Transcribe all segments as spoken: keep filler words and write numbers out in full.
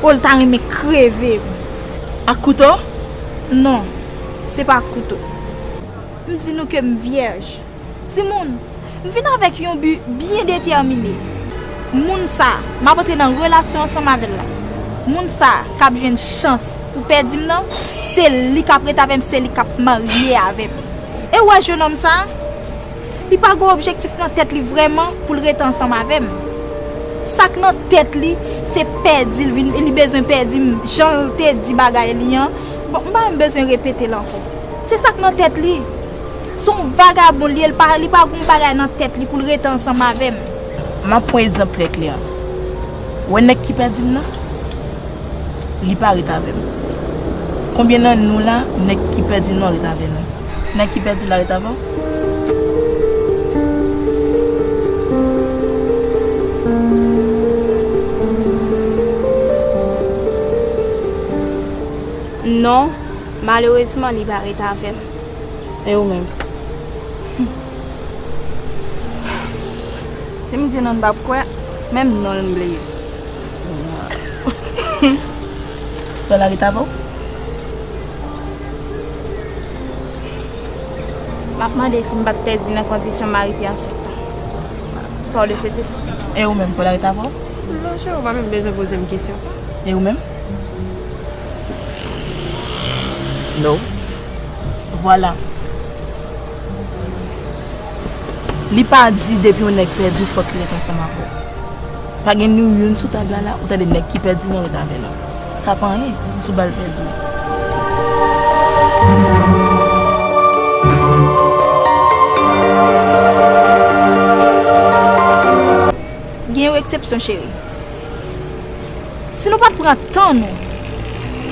O, l ta renmen kreve m. Ak kouto? Non, se pa ak kouto. M di nou ke m vyèj. Timoun, m vin avèk yon bi byen detèmine. Moun sa, m ap antre nan relasyon ansanm avè l la. Moun sa k ap jwenn chans pou pèdi m nan, se li k ap ret avè m, se li k ap marye avè m. E w wè jennonm sa? Li pa gen objektif nan tèt li vrèman pou l rete ansanm avè m. Sa k nan tèt li, se pèdi l vin, li bezwen pèdi m, jan l te di bagay li an. Bon, m pa menm bezwen repete l ankò. Se sa k nan tèt li. Se yon vagabon li ye, li pa, li pa gen bagay nan tèt li pou l rete ansanm avè m. M ap pran egzanp trè klè. Ou wè nèg ki pèdi m nan? Li pa ret avè m. Konbyen nan nou la, nèg ki pèdi nou an ret avè nou? Nèg ki pèdi w la ret avè w? Non, malerezman, li pa ret avè m. E ou menm? Si m di non, n p ap kwè, menm non l m bliye. Frè la ret avè w? M ap mande si m pa t pèdi nan kondisyon mari te ansent la. Par le Sentespri. E ou menm, frè la ret avè w? Non, cheri, ou pa menm bezwen poze m kesyon sa. E ou menm? Non. Vwala. Li pa di depi yon nèg pèdi w fòk li ret ansanm avè w. Pa gen ni youn sou tab la la, ou tande nèg ki pèdi nan ret avè nou. Sa pa anyen, sou bal pèdi. Gen yon eksepsyon, cheri. Si nou pa t pran tan nou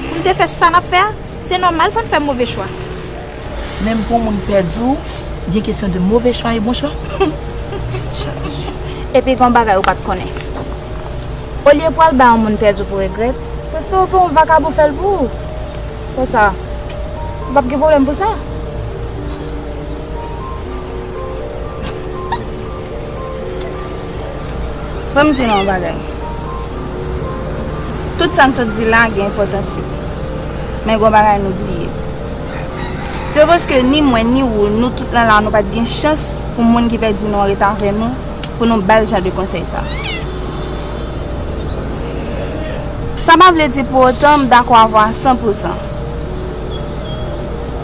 pou n te fè sa n ap fè a, se nòmal fò n fè move chwa. Menm pou yon moun pèdi w, gen kesyon de move chwa e bon chwa. Epi gen yon bagay ou pa t konnen. Olye pou al bay yon moun pèdi w pou regrèt, prefere w pran yon vakabon fè l pou ou. Konsa, ou p ap gen pwoblèm pou sa. Fò m di nou yon bagay. Tout sa n sot di la gen enpòtans yo. Men gon bagay nou bliye. Se paske ni mwen, ni ou, nou tout lan la, nou pa t gen chans pou moun ki pèdi nou an ret avè nou, pou nou ba l jan de konsèy sa. Sa pa vle di pou otan m dakò avè w a san pou san.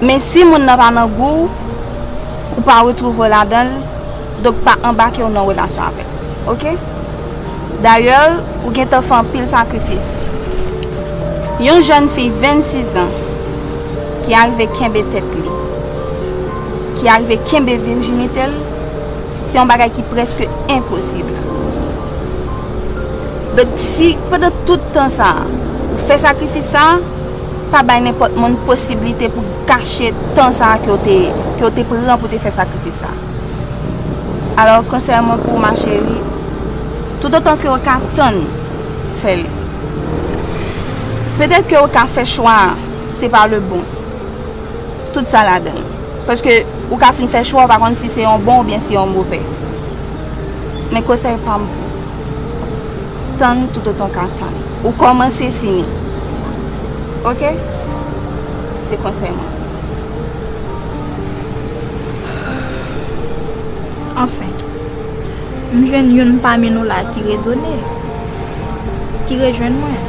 Men si moun nan pa nan gou w, ou pa retwouve w ladan l, donk pa anbake w nan relasyon avè l. Oke? Dayè, ou gentan fè anpil sakrifis. Yon jèn fi vennsis an ki arive kenbe tèt li, ki arive kenbe vijinite l, se yon bagay ki prèske enposib. Donk, si pandan tout tan sa a, ou fè sakrifis sa a, pa bay nenpòt moun posiblite pou gache tan sa a ke w te, ke w te pran pou te fè sakrifis sa a. Alò, konsèy mwen pou ou, ma chérie, toutotan ke w ka tann, fè l. Petèt ke w ka fè chwa a, se pa le bon. Tout sa ladan l. Paske ou ka fin fè chwa, ou pa konn si se yon bon oubyen si yon move. Men konsèy pa m pou ou, tann toutotan w ka tann. Ou kòmanse fini. Oke? Se konsèy mwen. Anfen, m jwenn youn pami nou la ki rezone, ki rejwenn mwen.